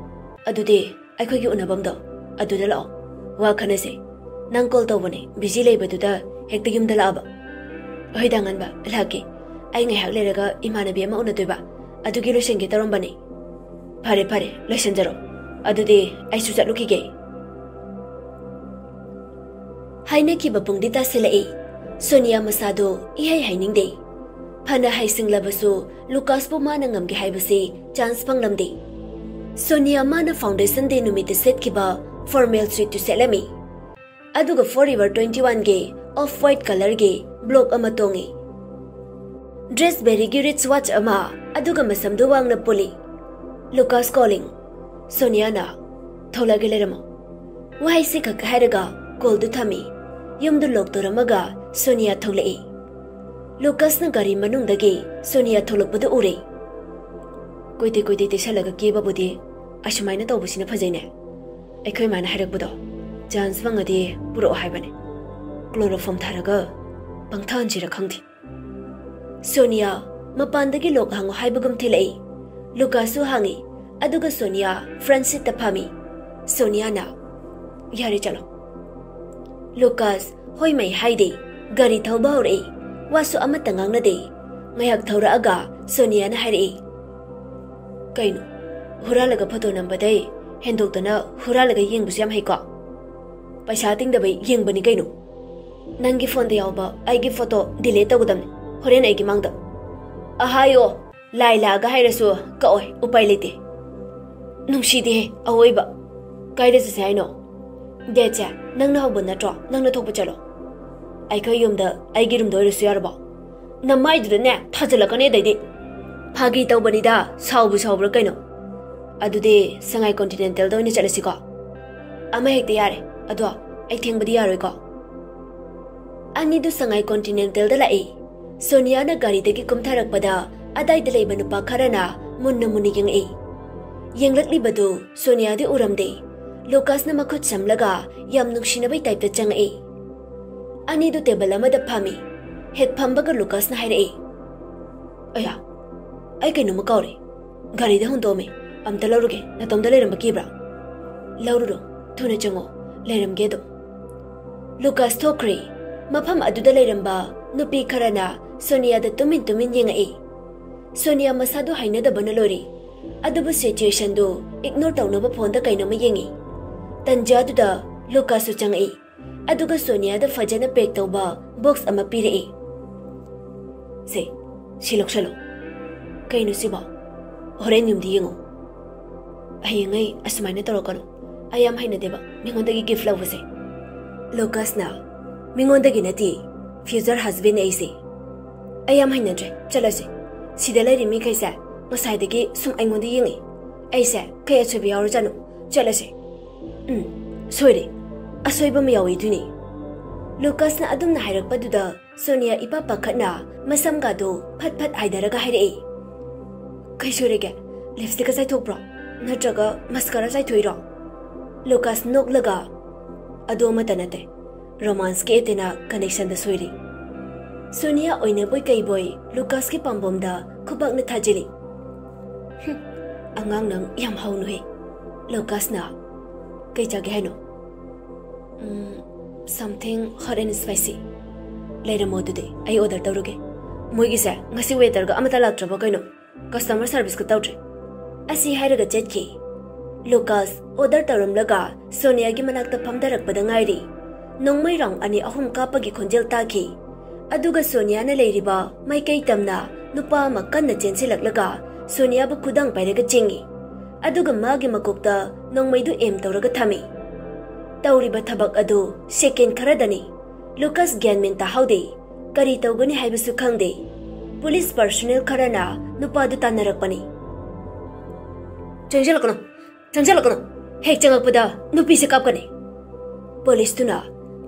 "ꯑꯗꯨꯗꯤ ꯑꯩꯈꯣꯏꯒꯤ ꯎꯅꯐꯝꯗꯣ ꯑꯗꯨꯗ ꯂꯥꯛꯑꯣ, ꯋꯥ ꯈꯟꯅꯁꯦ꯫ ꯅꯪ call ꯇꯧꯕꯅꯦ, busy ꯂꯩꯕꯗꯨꯗ ꯍꯦꯛꯇ ꯌꯨꯝꯗ ꯂꯥꯛꯑꯕ꯫" "ꯍꯣꯏꯗ ꯉꯥꯟꯕ, ꯂꯥꯛꯀꯦ꯫ ꯑꯩ ꯉꯥꯏꯍꯥꯛ ꯂꯩꯔꯒ ꯏꯃꯥꯟꯅꯕꯤ ꯑꯃ ꯎꯅꯗꯣꯏꯕ, ꯑꯗꯨꯒꯤ ꯂꯣꯏꯁꯤꯟꯒꯦ ꯇꯧꯔꯝꯕꯅꯦ꯫" ꯐꯔꯦ ꯐꯔꯦ, ꯂꯣꯏꯁꯤꯟꯖꯔꯣ꯫ ꯑꯗꯨꯗꯤ ꯑꯩꯁꯨ ꯆꯠꯂꯨꯈꯤꯒꯦ꯫ ꯍꯥꯏꯅꯈꯤꯕ ꯄꯨꯡꯗꯤ ꯇꯥꯁꯤꯜꯂꯛꯏ꯫ ꯁꯣꯅꯤꯌꯥ ꯃꯁꯥꯗꯣ ꯏꯍꯩ ꯍꯩꯅꯤꯡꯗꯦ꯫ ꯐꯅ ꯍꯩꯁꯤꯡꯂꯕꯁꯨ ꯂꯨꯀꯥꯁꯄꯨ ꯃꯥꯅ ꯉꯝꯒꯦ ꯍꯥꯏꯕꯁꯤ ꯆꯥꯟꯁ ꯐꯪꯂꯝꯗꯦ꯫ ꯁꯣꯅꯤꯌꯥ ꯃꯥꯅ ꯐꯥꯎꯟꯗꯦꯁꯟ ꯗꯦ ꯅꯨꯃꯤꯠꯇ ꯁꯦꯠꯈꯤꯕ ꯐꯣꯔꯃꯦꯜ ꯁꯨꯠꯇꯨ ꯁꯦꯠꯂꯝꯃꯤ꯫ ꯑꯗꯨꯒ ꯐꯣꯔ ꯏꯚꯔ ꯇ꯭ꯋꯦꯟꯇꯤ ꯋꯥꯟꯒꯤ ꯑꯣꯐ ꯋꯥꯏꯠ ꯀꯂꯔꯒꯤ ꯕ꯭ꯂꯣꯛ ꯑꯃ ꯇꯣꯡꯉꯤ꯫ ꯗ꯭ꯔꯦꯁ ꯕꯦꯔꯤꯒꯤ ꯔꯤꯆ ꯋꯥꯆ ꯑꯃ, ꯑꯗꯨꯒ ꯃꯁꯝꯗꯨ ꯋꯥꯡꯅ ꯄꯨꯜꯂꯤ꯫ "ꯂꯨꯀꯥꯁ ꯀꯣꯂꯤꯡ꯫" ꯁꯣꯅꯤꯌꯥꯅ, "ꯊꯣꯛꯂꯛꯑꯒꯦ, ꯂꯩꯔꯝꯃꯣ꯫" ꯋꯥꯍꯩꯁꯤ ꯈꯛ ꯍꯥꯏꯔꯒ ꯀꯣꯜꯗꯨ ꯊꯝꯃꯤ꯫ ꯌꯨꯝꯗꯨ ꯂꯣꯛ ꯇꯧꯔꯝꯃꯒ ꯁꯣꯅꯤꯌꯥ ꯊꯣꯛꯂꯛꯏ꯫ ꯂꯨꯀꯥꯁꯅ ꯒꯥꯔꯤ ꯃꯅꯨꯡꯗꯒꯤ ꯁꯣꯅꯤꯌꯥ ꯊꯣꯛꯂꯛꯄꯗꯨ ꯎꯔꯦ꯫ "ꯀꯨꯏꯗꯦ ꯀꯨꯏꯗꯦ ꯇꯩꯁꯜꯂꯒ ꯀꯦꯕꯕꯨꯗꯤ ꯑꯁꯨꯃꯥꯏꯅ ꯇꯧꯕꯁꯤꯅ ꯐꯖꯩꯅꯦ꯫ ꯑꯩꯈꯣꯏ ꯃꯥꯅ ꯍꯥꯏꯔꯛꯄꯗꯣ, ꯆꯥꯟꯁ ꯐꯪꯉꯗꯤ ꯄꯨꯔꯛꯑꯣ ꯍꯥꯏꯕꯅꯦ꯫ ꯀ꯭ꯂꯣꯔꯣꯐꯣꯝ ꯊꯥꯔꯒ ꯄꯪꯊꯍꯟꯁꯤꯔ ꯈꯪꯗꯦ꯫" ꯁꯣꯅꯤꯌꯥ ꯃꯄꯥꯟꯗꯒꯤ ꯂꯣꯛ ꯍꯥꯡꯉꯨ ꯍꯥꯏꯕꯒꯨꯝ ꯊꯤꯜꯂꯛꯏ꯫ ꯂꯨꯀꯥꯁꯁꯨ ꯍꯥꯡꯉꯤ, ꯑꯗꯨꯒ ꯁꯣꯅꯤꯌꯥ ꯐ꯭ꯔꯟꯠ ꯁꯤꯠꯇ ꯐꯝꯃꯤ꯫ ꯁꯣꯅꯤꯌꯥꯅ, "ꯌꯥꯔꯦ, ꯆꯠꯂꯣ꯫" ꯂꯨꯀꯥꯁ ꯍꯣꯏ ꯃꯩ ꯍꯥꯏꯗꯦ, ꯒꯥꯔꯤ ꯊꯧꯕ ꯍꯧꯔꯛꯏ꯫ ꯋꯥꯁꯨ ꯑꯃꯠꯇ ꯉꯥꯡꯅꯗꯦ꯫ ꯉꯥꯏꯍꯥꯛ ꯊꯧꯔꯛꯑꯒ ꯁꯣꯅꯤꯌꯥꯅ ꯍꯥꯏꯔꯛꯏ, "ꯀꯩꯅꯣ, ꯍꯨꯔꯥꯜꯂꯒ ꯐꯣꯇꯣ ꯅꯝꯕꯗꯩ ꯍꯦꯟꯗꯣꯛꯇꯅ ꯍꯨꯔꯥꯜꯂꯒ ꯌꯦꯡꯕꯁꯨ ꯌꯥꯝ ꯍꯩꯀꯣ? ꯄꯩꯁꯥ ꯇꯤꯡꯗꯕꯩ ꯌꯦꯡꯕꯅꯤ ꯀꯩꯅꯣ꯫ ꯅꯪꯒꯤ ꯐꯣꯟꯗ ꯌꯥꯎꯕ ꯑꯩꯒꯤ ꯐꯣꯇꯣ ꯗꯤꯂꯦꯠ ꯇꯧꯒꯗꯕꯅꯤ ꯍꯣꯔꯦꯟ ꯑꯩꯒꯤ ꯃꯥꯡꯗ꯫ ꯑꯍꯥꯏꯌꯣ, ꯂꯥꯏ ꯂꯥꯛꯑꯒ ꯍꯥꯏꯔꯁꯨ ꯀꯛꯑꯣꯏ, ꯎꯄꯥꯏ ꯂꯩꯇꯦ꯫ ꯅꯨꯡꯁꯤꯗꯦꯍꯦ, ꯑꯋꯣꯏꯕ꯫ ꯀꯥꯏꯗ ꯆꯠꯁꯦ ꯍꯥꯏꯅꯣ? ꯗꯦꯠꯁꯦ ꯅꯪꯅ ꯍꯧꯕ ꯅꯠꯇ꯭ꯔꯣ? ꯅꯪꯅ ꯊꯣꯛꯄ ꯆꯠꯂꯣ꯫ ꯑꯩꯈꯣꯏ ꯌꯨꯝꯗ ꯑꯩꯒꯤ ꯔꯨꯝꯗ ꯑꯣꯏꯔꯁꯨ ꯌꯥꯔꯕꯣ? ꯅꯃꯥꯏꯗꯨꯗꯅꯦ ꯊꯥꯖꯤꯜꯂꯛꯀꯅꯤ ꯑꯗꯩꯗꯤ꯫" "ꯐꯥꯒꯤ ꯇꯧꯕꯅꯤꯗ, ꯁꯥꯎꯕꯨ ꯁꯥꯎꯕ꯭ꯔꯥ ꯀꯩꯅꯣ? ꯑꯗꯨꯗꯤ ꯁꯉꯥꯏ ꯀꯣꯟꯇꯤꯅꯦꯟꯇꯦꯜꯗ ꯑꯣꯏꯅ ꯆꯠꯂꯁꯤꯀꯣ?" "ꯑꯃ ꯍꯦꯛꯇ ꯌꯥꯔꯦ, ꯑꯗꯣ ꯑꯩ ꯊꯦꯡꯕꯗꯤ ꯌꯥꯔꯣꯏꯀꯣ?" ꯑꯅꯤꯗꯨ ꯁꯉꯥꯏ ꯀꯣꯟꯇꯤꯅꯦꯟꯇꯦꯜꯗ ꯂꯥꯛꯏ꯫ ꯁꯣꯅꯤꯌꯥꯅ ꯒꯥꯔꯤꯗꯒꯤ ꯀꯨꯝꯊꯔꯛꯄꯗ ꯑꯗꯥꯏꯗ ꯂꯩꯕ ꯅꯨꯄꯥ ꯈꯔꯅ ꯃꯨꯟꯅ ꯃꯨꯟꯅ ꯌꯦꯡꯉꯛꯏ꯫ ꯌꯦꯡꯂꯛꯂꯤꯕꯗꯨ ꯁꯣꯅꯤꯌꯥꯗꯤ ꯎꯔꯝꯗꯦ꯫ ꯂꯨꯀꯥꯁꯅ ꯃꯈꯨꯠ ꯁꯝꯂꯒ ꯌꯥꯝ ꯅꯨꯡꯁꯤꯅꯕꯩ ꯇꯥꯏꯞꯇ ꯆꯪꯉꯛꯏ꯫ ꯑꯅꯤꯗꯨ ꯇꯦꯕꯜ ꯑꯃꯗ ꯐꯝꯃꯤ꯫ ꯍꯦꯛ ꯐꯝꯕꯒ ꯂꯨꯀꯥꯁꯅ ꯍꯥꯏꯔꯛꯏ, "ꯑꯌꯥ, ꯑꯩ ꯀꯩꯅꯣꯝꯃ ꯀꯥꯎꯔꯦ꯫ ꯒꯥꯔꯤꯗ ꯍꯨꯟꯗꯣꯛꯑꯝꯃꯦ꯫ ꯑꯝꯇ ꯂꯧꯔꯨꯒꯦ꯫ ꯅꯇꯣꯝꯗ ꯂꯩꯔꯝꯕ ꯀꯤꯕ꯭ꯔꯥ? ꯂꯧꯔꯨꯔꯣ꯫ ꯊꯨꯅ ꯆꯪꯉꯣ꯫ ꯂꯩꯔꯝꯒꯦ ꯑꯗꯨꯝ꯫" ꯂꯨꯀꯥꯁ ꯊꯣꯛꯈ꯭ꯔꯦ꯫ ꯃꯐꯝ ꯑꯗꯨꯗ ꯂꯩꯔꯝꯕ ꯅꯨꯄꯤ ꯈꯔꯅ ꯁꯣꯅꯤꯌꯥꯗ ꯇꯨꯃꯤꯟ ꯇꯨꯃꯤꯟ ꯌꯦꯡꯉꯛꯏ꯫ ꯁꯣꯅꯤꯌꯥ ꯃꯁꯥꯗꯨ ꯍꯩꯅꯗꯕꯅ ꯂꯣꯏꯔꯦ꯫ ꯑꯗꯨꯕꯨ ꯁꯤꯆꯨꯌꯦꯁꯟꯗꯨ ꯏꯒꯅꯣꯔ ꯇꯧꯅꯕ ꯐꯣꯟꯗ ꯀꯩꯅꯣꯝꯃ ꯌꯦꯡꯉꯤ꯫ ꯇꯟꯖꯥꯗꯨꯗ ꯂꯨꯀꯥꯁꯁꯨ ꯆꯪꯉꯛꯏ꯫ ꯑꯗꯨꯒ ꯁꯣꯅꯤꯌꯥꯗ ꯐꯖꯅ ꯄꯦꯛ ꯇꯧꯕ ꯕꯣꯛꯁ ꯑꯃ ꯄꯤꯔꯛꯏ꯫ "ꯁꯦ, ꯁꯤ ꯂꯧꯁꯜꯂꯣ꯫ ꯀꯩꯅꯣ ꯁꯤꯕꯣ? ꯍꯣꯔꯦꯟ ꯌꯨꯝꯗ ꯌꯦꯡꯉꯣ꯫ ꯍꯌꯦꯡꯉꯩ ꯑꯁꯨꯃꯥꯏꯅ ꯇꯧꯔꯛꯀꯅꯨ꯫ ꯑꯩ ꯌꯥꯝ ꯍꯩꯅꯗꯦꯕ ꯃꯤꯉꯣꯟꯗꯒꯤ ꯒꯤꯐ ꯂꯧꯕꯁꯦ꯫" ꯂꯨꯀꯥꯁꯅ, "ꯃꯤꯉꯣꯟꯗꯒꯤ ꯅꯠꯇꯦ, ꯐ꯭ꯌꯨꯆꯔ ꯍꯁꯕꯦꯟ ꯑꯩꯁꯦ꯫ ꯑꯩ ꯌꯥꯝ ꯍꯩꯅꯗ꯭ꯔꯦ, ꯆꯠꯂꯁꯦ꯫ ꯁꯤꯗ ꯂꯩꯔꯤ ꯃꯤꯈꯩꯁꯦ ꯉꯁꯥꯏꯗꯒꯤ ꯁꯨꯝ ꯑꯩꯉꯣꯟꯗ ꯌꯦꯡꯉꯤ꯫ ꯑꯩꯁꯦ ꯀꯩ ꯑꯁꯣꯏꯕ ꯌꯥꯎꯔꯖꯥꯠꯅꯣ? ꯆꯠꯂꯁꯦ꯫" "ꯎꯝ, ꯁꯣꯏꯔꯦ꯫ ꯑꯁꯣꯏꯕ ꯑꯃ ꯌꯥꯎꯏ ꯑꯗꯨꯅꯤ꯫" ꯂꯨꯀꯥꯁꯅ ꯑꯗꯨꯝꯅ ꯍꯥꯏꯔꯛꯄꯗꯨꯗ ꯁꯣꯅꯤꯌꯥ ꯏꯄꯥ ꯄꯥꯈꯠꯅ ꯃꯁꯝꯒꯗꯨ ꯐꯠ ꯐꯠ ꯍꯥꯏꯗꯔꯒ ꯍꯥꯏꯔꯛꯏ꯫ "ꯀꯩ ꯁꯣꯏꯔꯒꯦ? ꯂꯤꯞꯁꯇꯤꯛꯀ ꯆꯥꯏꯊꯣꯛꯄ꯭ꯔꯣ? ꯅꯠꯇ꯭ꯔꯒ ꯃꯁꯀꯥꯔꯥ ꯆꯥꯏꯊꯣꯛꯏꯔꯣ?" ꯂꯨꯀꯥꯁ ꯅꯣꯛꯂꯒ, "ꯑꯗꯨ ꯑꯃꯠꯇ ꯅꯠꯇꯦ, ꯔꯣꯃꯥꯟꯁꯀꯤ ꯑꯦꯇꯦꯅꯥ ꯀꯅꯦꯛꯁꯟꯗ ꯁꯣꯏꯔꯤ꯫" ꯁꯣꯅꯤꯌꯥ ꯑꯣꯏꯅꯕꯣꯏ ꯀꯩꯕꯣꯏ ꯂꯨꯀꯥꯁꯀꯤ ꯄꯥꯝꯕꯣꯝꯗ ꯈꯨꯕꯥꯛꯅ ꯊꯥꯖꯤꯜꯂꯤ꯫ "ꯍꯨꯝ, ꯑꯉꯥꯡ ꯅꯪ ꯌꯥꯝ ꯍꯧꯅꯨꯍꯦ꯫" ꯂꯨꯀꯥꯁꯅ, "ꯀꯩ ꯆꯥꯒꯦ ꯍꯥꯏꯅꯣ?" "ꯎꯝ, something hot and spicy꯫ ꯂꯩꯔꯝꯃꯣ ꯑꯗꯨꯗꯤ, ꯑꯩ ꯑꯣꯔꯗꯔ ꯇꯧꯔꯨꯒꯦ꯫ ꯃꯣꯏꯒꯤꯁꯦ ꯉꯁꯤ ꯋꯦꯇꯔꯒ ꯑꯃꯠꯇ ꯂꯥꯛꯇ꯭ꯔꯕ ꯀꯩꯅꯣ? ꯀꯁꯇꯃꯔ ꯁꯥꯔꯚꯤꯁꯀ ꯇꯧꯗ꯭ꯔꯦ꯫" ꯑꯁꯤ ꯍꯥꯏꯔꯒ ꯆꯠꯈꯤ꯫ ꯂꯨꯀꯥꯁ ꯑꯣꯔꯗꯔ ꯇꯧꯔꯝꯂꯒ ꯁꯣꯅꯤꯌꯥꯒꯤ ꯃꯅꯥꯛꯇ ꯐꯝꯊꯔꯛꯄꯗ ꯉꯥꯏꯔꯤ꯫ ꯅꯣꯡꯃꯩ ꯔꯥꯎꯟ ꯑꯅꯤ ꯑꯍꯨꯝ ꯀꯥꯞꯄꯒꯤ ꯈꯣꯟꯖꯦꯜ ꯇꯥꯈꯤ꯫ ꯑꯗꯨꯒ ꯁꯣꯅꯤꯌꯥꯅ ꯂꯩꯔꯤꯕ ꯃꯥꯏꯀꯩ ꯇꯝꯅ ꯅꯨꯄꯥ ꯑꯃ ꯀꯟꯅ ꯆꯦꯟꯁꯤꯜꯂꯛꯂꯒ ꯁꯣꯅꯤꯌꯥꯕꯨ ꯈꯨꯗꯥꯡ ꯄꯥꯏꯔꯒ ꯆꯤꯡꯏ꯫ ꯑꯗꯨꯒ ꯃꯥꯒꯤ ꯃꯀꯣꯛꯇ ꯅꯣꯡꯃꯩꯗꯨ ꯑꯦꯝ ꯇꯧꯔꯒ ꯊꯝꯃꯤ꯫ ꯇꯧꯔꯤꯕ ꯊꯕꯛ ꯑꯗꯨ ꯁꯦꯀꯦꯟ ꯈꯔꯗꯅꯤ꯫ ꯂꯨꯀꯥꯁ ꯒ꯭ꯌꯥꯟ ꯃꯦꯟ ꯇꯥꯍꯧꯗꯦ꯫ ꯀꯔꯤ ꯇꯧꯒꯅꯤ ꯍꯥꯏꯕꯁꯨ ꯈꯪꯗꯦ꯫ ꯄꯨꯂꯤꯁ ꯄꯔꯁꯣꯅꯦꯜ ꯈꯔꯅ ꯅꯨꯄꯥꯗꯨ ꯇꯥꯟꯅꯔꯛꯄꯅꯤ꯫ "ꯆꯪꯁꯤꯜꯂꯛꯀꯅꯨ, ꯆꯪꯁꯤꯜꯂꯛꯀꯅꯨ꯫ ꯍꯦꯛ ꯆꯪꯉꯛꯄꯗ ꯅꯨꯄꯤꯁꯦ ꯀꯥꯞꯀꯅꯤ꯫" ꯄꯨꯂꯤꯁꯇꯨꯅ,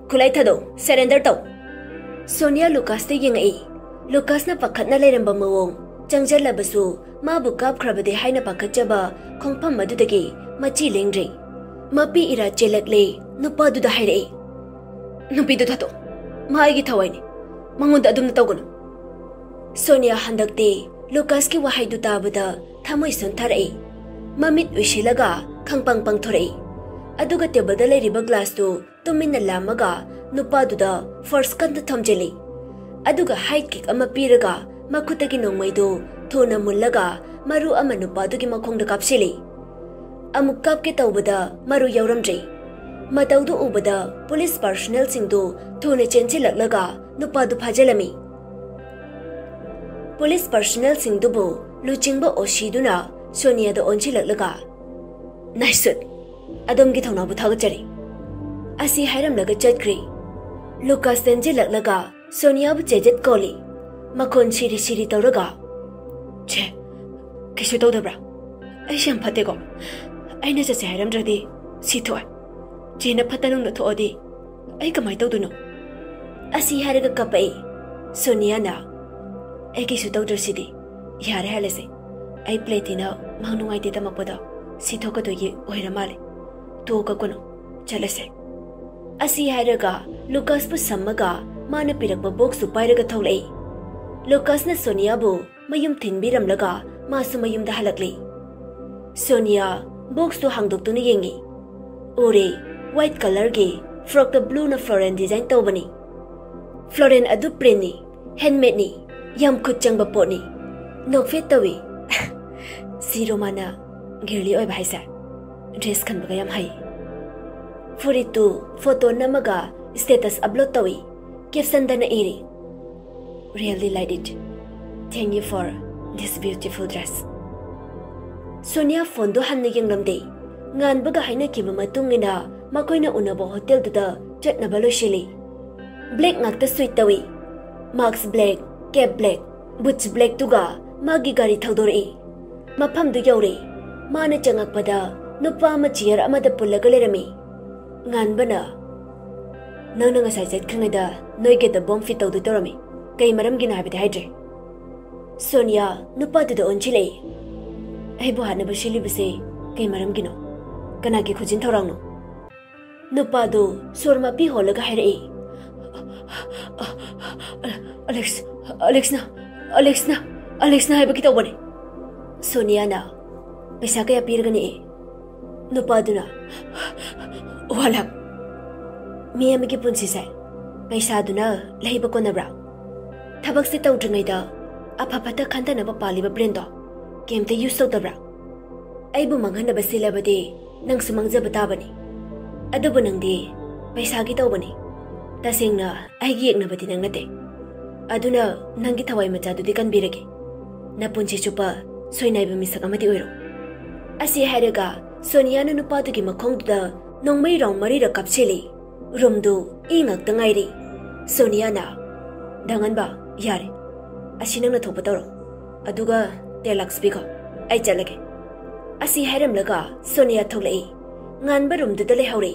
"ꯈꯨꯠꯂꯥꯏ ꯊꯥꯗꯣꯛ, ꯁꯔꯦꯟꯗꯔ ꯇꯧ꯫" ꯁꯣꯅꯤꯌꯥ ꯂꯨꯀꯥꯁꯇ ꯌꯦꯡꯉꯛꯏ꯫ ꯂꯨꯀꯥꯁꯅ ꯄꯥꯈꯠꯅ ꯂꯩꯔꯝꯕ ꯃꯑꯣꯡ, ꯆꯪꯁꯤꯜꯂꯕꯁꯨ ꯃꯥꯕꯨ ꯀꯥꯞꯈ꯭ꯔꯕꯗꯤ ꯍꯥꯏꯅ ꯄꯥꯈꯠꯆꯕ ꯈꯣꯡꯐꯝ ꯑꯗꯨꯗꯒꯤ ꯃꯆꯤ ꯂꯦꯡꯗ꯭ꯔꯤ꯫ ꯃꯄꯤ ꯏꯔꯥ ꯆꯦꯜꯂꯛꯂꯦ, ꯅꯨꯄꯥꯗꯨꯗ ꯍꯥꯏꯔꯛꯏ, "ꯅꯨꯄꯤꯗꯨ ꯊꯥꯗꯣꯛ, ꯃꯥ ꯑꯩꯒꯤ ꯊꯋꯥꯏꯅꯤ, ꯃꯉꯣꯟꯗ ꯑꯗꯨꯝꯅ ꯇꯧꯒꯅꯨ꯫" ꯁꯣꯅꯤꯌꯥ ꯍꯟꯗꯛꯇꯤ ꯂꯨꯀꯥꯁꯀꯤ ꯋꯥꯍꯩꯗꯨ ꯇꯥꯕꯗ ꯊꯃꯣꯏ ꯁꯣꯟꯊꯔꯛꯏ꯫ ꯃꯃꯤꯠ ꯎꯏꯁꯤꯜꯂꯒ ꯈꯪꯄꯪ ꯄꯪꯊꯣꯔꯛꯏ꯫ ꯑꯗꯨꯒ ꯇꯦꯕꯜꯗ ꯂꯩꯔꯤꯕ ꯒ꯭ꯂꯥꯁꯇꯨ ꯇꯨꯃꯤꯟꯅ ꯂꯥꯝꯃꯒ ꯅꯨꯄꯥꯗꯨꯗ ꯐꯣꯔꯁ ꯀꯟꯅ ꯊꯝꯖꯤꯜꯂꯤ꯫ ꯑꯗꯨꯒ ꯍꯥꯏꯠ ꯀꯤꯛ ꯑꯃ ꯄꯤꯔꯒ ꯃꯈꯨꯠꯇꯒꯤ ꯅꯣꯡꯃꯩꯗꯨ ꯊꯨꯅ ꯃꯨꯜꯂꯒ ꯃꯔꯨ ꯑꯃ ꯅꯨꯄꯥꯗꯨꯒꯤ ꯃꯈꯣꯡꯗ ꯀꯥꯞꯁꯤꯜꯂꯤ꯫ ꯑꯃꯨꯛ ꯀꯥꯞꯀꯦ ꯇꯧꯕꯗ ꯃꯔꯨ ꯌꯥꯎꯔꯝꯗ꯭ꯔꯦ꯫ ꯃꯇꯧꯗꯨ ꯎꯕꯗ ꯄꯨꯂꯤꯁ ꯄꯥꯔꯁꯣꯅꯦꯜꯁꯤꯡꯗꯨ ꯊꯨꯅ ꯆꯦꯟꯁꯤꯜꯂꯛꯂꯒ ꯅꯨꯄꯥꯗꯨ ꯐꯥꯖꯤꯜꯂꯝꯃꯤ꯫ ꯄꯨꯂꯤꯁ ꯄꯥꯔꯁꯣꯅꯦꯜꯁꯤꯡꯗꯨꯕꯨ ꯂꯨꯆꯤꯡꯕ ꯑꯣꯁꯤꯗꯨꯅ ꯁꯣꯅꯤꯌꯥꯗ ꯑꯣꯟꯁꯤꯜꯂꯛꯂꯒ, "ꯅꯥꯏꯁꯨꯠ, ꯑꯗꯣꯝꯒꯤ ꯊꯧꯅꯥꯕꯨ ꯊꯥꯒꯠꯆꯔꯤ," ꯑꯁꯤ ꯍꯥꯏꯔꯝꯂꯒ ꯆꯠꯈ꯭ꯔꯦ꯫ ꯂꯨꯀꯥꯁ ꯆꯦꯟꯁꯤꯜꯂꯛꯂꯒ ꯁꯣꯅꯤꯌꯥꯕꯨ ꯆꯦꯖꯠ ꯀꯧꯂꯤ꯫ ꯃꯈꯣꯟ ꯁꯤꯔꯤ ꯁꯤꯔꯤ ꯇꯧꯔꯒ, "ꯆꯦ, ꯀꯩꯁꯨ ꯇꯧꯗꯕ꯭ꯔꯥ? ꯑꯩꯁꯦ ꯌꯥꯝ ꯐꯠꯇꯦꯀꯣ꯫ ꯑꯩꯅ ꯆꯠꯁꯦ ꯍꯥꯏꯔꯝꯗ꯭ꯔꯗꯤ ꯁꯤ ꯊꯣꯛꯑꯦ꯫ ꯆꯦꯅ ꯐꯠꯇ ꯅꯨꯡꯗ ꯊꯣꯛꯑꯗꯤ ꯑꯩ ꯀꯃꯥꯏꯅ ꯇꯧꯗꯣꯏꯅꯣ?" ꯑꯁꯤ ꯍꯥꯏꯔꯒ ꯀꯞꯄꯛꯏ꯫ ꯁꯣꯅꯤꯌꯥꯅ, "ꯑꯩ ꯀꯩꯁꯨ ꯇꯧꯗ꯭ꯔꯁꯤꯗꯤ꯫ ꯌꯥꯔꯦ, ꯍꯜꯂꯁꯦ꯫ ꯑꯩ ꯄ꯭ꯂꯦꯇꯤꯅ ꯃꯪ ꯅꯨꯡꯉꯥꯏꯇꯦ ꯇꯝꯃꯛꯄꯗꯣ ꯁꯤ ꯊꯣꯛꯀꯗꯣꯏꯒꯤ ꯑꯣꯏꯔ ꯃꯥꯜꯂꯦ꯫ ꯇꯣꯛꯑꯣ, ꯀꯞꯀꯅꯨ꯫ ꯆꯠꯂꯁꯦ꯫" ꯑꯁꯤ ꯍꯥꯏꯔꯒ ꯂꯨꯀꯥꯁꯄꯨ ꯁꯝꯃꯒ ꯃꯥꯅ ꯄꯤꯔꯛꯄ ꯕꯣꯛꯁꯇꯨ ꯄꯥꯏꯔꯒ ꯊꯣꯛꯂꯛꯏ꯫ ꯂꯨꯀꯥꯁꯅ ꯁꯣꯅꯤꯌꯥꯕꯨ ꯃꯌꯨꯝ ꯊꯤꯟꯕꯤꯔꯝꯂꯒ ꯃꯥꯁꯨ ꯃꯌꯨꯝꯗ ꯍꯜꯂꯛꯂꯤ꯫ ꯁꯣꯅꯤꯌꯥ ꯕꯣꯛꯁꯇꯨ ꯍꯥꯡꯗꯣꯛꯇꯨꯅ ꯌꯦꯡꯉꯤ꯫ ꯎꯔꯦ, ꯋꯥꯏꯠ ꯀꯂꯔꯒꯤ ꯐ꯭ꯔꯣꯛꯇ ꯕ꯭ꯂꯨꯅ ꯐ꯭ꯂꯣꯔꯦꯟ ꯗꯤꯖꯥꯏꯟ ꯇꯧꯕꯅꯤ꯫ ꯐ꯭ꯂꯣꯔꯦꯟ ꯑꯗꯨ ꯄ꯭ꯔꯤꯟꯅꯤ, ꯍꯦꯟꯃꯦꯗꯅꯤ, ꯌꯥꯝ ꯈꯨꯠ ꯆꯪꯕ ꯄꯣꯠꯅꯤ꯫ ꯅꯣꯛꯐꯦꯠ ꯇꯧꯏ꯫ ꯁꯤ ꯔꯣꯃꯥꯅ ꯒꯤꯔꯂꯤ ꯑꯣꯏꯕ ꯍꯥꯏꯁꯦ꯫ ꯗ꯭ꯔꯦꯁ ꯈꯟꯕꯒ ꯌꯥꯝ ꯍꯩ꯫ ꯐꯨꯔꯤꯠꯇꯨ ꯐꯣꯇꯣ ꯅꯝꯃꯒ ꯁ꯭ꯇꯦꯇꯁ ꯑꯞꯂꯣꯗ ꯇꯧꯏ꯫ ꯀꯦꯞꯁꯟꯗꯅ ꯏꯔꯤ, "Really like it. Thank you for this beautiful dress." Sonia ꯐꯣꯟꯗꯨ ꯍꯟꯅ ꯌꯦꯡꯂꯝꯗꯦ꯫ ꯉꯥꯟꯕꯒ ꯍꯥꯏꯅꯈꯤꯕ ꯃꯇꯨꯡ ꯏꯟꯅ ꯃꯈꯣꯏꯅ ꯎꯅꯕ ꯍꯣꯇꯦꯜꯗꯨꯗ ꯆꯠꯅꯕ ꯂꯣꯏꯁꯤꯜꯂꯤ꯫ ꯕ꯭ꯂꯦꯛ ꯉꯥꯛꯇ ꯁꯨꯏꯠ ꯇꯧꯏ꯫ ꯃꯥꯛꯁ ꯕ꯭ꯂꯦꯛ, ꯀꯦꯞ ꯕ꯭ꯂꯦꯛ, ꯕꯨꯠꯁ ꯕ꯭ꯂꯦꯛꯇꯨꯒ ꯃꯥꯒꯤ ꯒꯥꯔꯤ ꯊꯧꯗꯣꯔꯛꯏ꯫ ꯃꯐꯝꯗꯨ ꯌꯧꯔꯦ꯫ ꯃꯥꯅ ꯆꯪꯉꯛꯄꯗ ꯅꯨꯄꯥ ꯑꯃ ꯆꯤꯌꯔ ꯑꯃꯗ ꯄꯨꯜꯂꯒ ꯂꯩꯔꯝꯃꯤ꯫ ꯉꯥꯟꯕꯅ, "ꯅꯪꯅ ꯉꯁꯥꯏ ꯆꯠꯈ꯭ꯔꯤꯉꯩꯗ ꯅꯣꯏ ꯒꯦꯠꯇ ꯕꯣꯝ ꯐꯤꯠ ꯇꯧꯗꯣꯏ ꯇꯧꯔꯝꯃꯤ꯫ ꯀꯩ ꯃꯔꯝꯒꯤꯅꯣ ꯍꯥꯏꯕꯗꯤ ꯍꯥꯏꯗ꯭ꯔꯦ?" ꯁꯣꯅꯤꯌꯥ ꯅꯨꯄꯥꯗꯨꯗ ꯑꯣꯟꯁꯤꯜꯂꯛꯏ꯫ "ꯑꯩꯕꯨ ꯍꯥꯠꯅꯕ ꯁꯤꯜꯂꯤꯕꯁꯦ ꯀꯩ ꯃꯔꯝꯒꯤꯅꯣ? ꯀꯅꯥꯒꯤ ꯈꯨꯖꯤꯟ ꯊꯧꯔꯥꯡꯅꯣ?" ꯅꯨꯄꯥꯗꯨ ꯁꯣꯔ ꯃꯄꯤ ꯍꯣꯜꯂꯒ ꯍꯥꯏꯔꯛꯏ, "ꯑꯂꯦꯛꯁ, ꯑꯂꯦꯛꯁꯅ, ꯑꯂꯦꯛꯁꯅ, ꯑꯂꯦꯛꯁꯅ ꯍꯥꯏꯕꯒꯤ ꯇꯧꯕꯅꯤ꯫" ꯁꯣꯅꯤꯌꯥꯅ, "ꯄꯩꯁꯥ ꯀꯌꯥ ꯄꯤꯔꯒꯅꯤ?" ꯅꯨꯄꯥꯗꯨꯅ, "ꯋꯥꯟ ꯂꯥꯈ꯫ ꯃꯤ ꯑꯃꯒꯤ ꯄꯨꯟꯁꯤꯁꯦ ꯄꯩꯁꯥꯗꯨꯅ ꯂꯩꯕ ꯀꯣꯟꯅꯕ꯭ꯔꯥ? ꯊꯕꯛꯁꯦ ꯇꯧꯗ꯭ꯔꯤꯉꯩꯗ ꯑꯐ ꯐꯠꯇ ꯈꯟꯊꯅꯕ ꯄꯥꯜꯂꯤꯕ ꯕ꯭ꯔꯦꯟꯗꯣ ꯀꯩꯝꯇ ꯌꯨꯁ ꯇꯧꯗꯕ꯭ꯔꯥ? ꯑꯩꯕꯨ ꯃꯥꯡꯍꯟꯅꯕ ꯁꯤꯜꯂꯕꯗꯤ ꯅꯪꯁꯨ ꯃꯥꯡꯖꯕ ꯇꯥꯕꯅꯤ꯫ ꯑꯗꯨꯕꯨ ꯅꯪꯗꯤ ꯄꯩꯁꯥꯒꯤ ꯇꯧꯕꯅꯤ꯫ ꯇꯁꯦꯡꯅ ꯑꯩꯒꯤ ꯌꯦꯛꯅꯕꯗꯤ ꯅꯪ ꯅꯠꯇꯦ꯫ ꯑꯗꯨꯅ ꯅꯪꯒꯤ ꯊꯋꯥꯏ ꯃꯆꯥꯗꯨꯗꯤ ꯀꯟꯕꯤꯔꯒꯦ꯫ ꯅꯄꯨꯟꯁꯤ ꯆꯨꯞꯄ ꯁꯣꯏꯅꯥꯏꯕ ꯃꯤꯁꯛ ꯑꯃꯗꯤ ꯑꯣꯏꯔꯣ꯫ ꯑꯁꯤ ꯍꯥꯏꯔꯒ ꯁꯣꯅꯤꯌꯥꯅ ꯅꯨꯄꯥꯗꯨꯒꯤ ꯃꯈꯣꯡꯗꯨꯗ ꯅꯣꯡꯃꯩ ꯔꯥꯎꯟ ꯃꯔꯤꯔꯛ ꯀꯥꯞꯁꯤꯜꯂꯤ꯫ ꯔꯨꯝꯗꯨ ꯏ ꯉꯥꯛꯇ ꯉꯥꯏꯔꯤ꯫ ꯁꯣꯅꯤꯌꯥꯅ, "ꯗꯉꯟꯕ, ꯌꯥꯔꯦ꯫ ꯑꯁꯤ ꯅꯪꯅ ꯊꯣꯛꯄ ꯇꯧꯔꯣ꯫ ꯑꯗꯨꯒ ꯇꯦꯂꯥꯛꯁ ꯄꯤꯈꯣ꯫ ꯑꯩ ꯆꯠꯂꯒꯦ꯫" ꯑꯁꯤ ꯍꯥꯏꯔꯝꯂꯒ ꯁꯣꯅꯤꯌꯥ ꯊꯣꯛꯂꯛꯏ꯫ ꯉꯥꯟꯕ ꯔꯨꯝꯗꯨꯗ ꯂꯩꯍꯧꯔꯦ꯫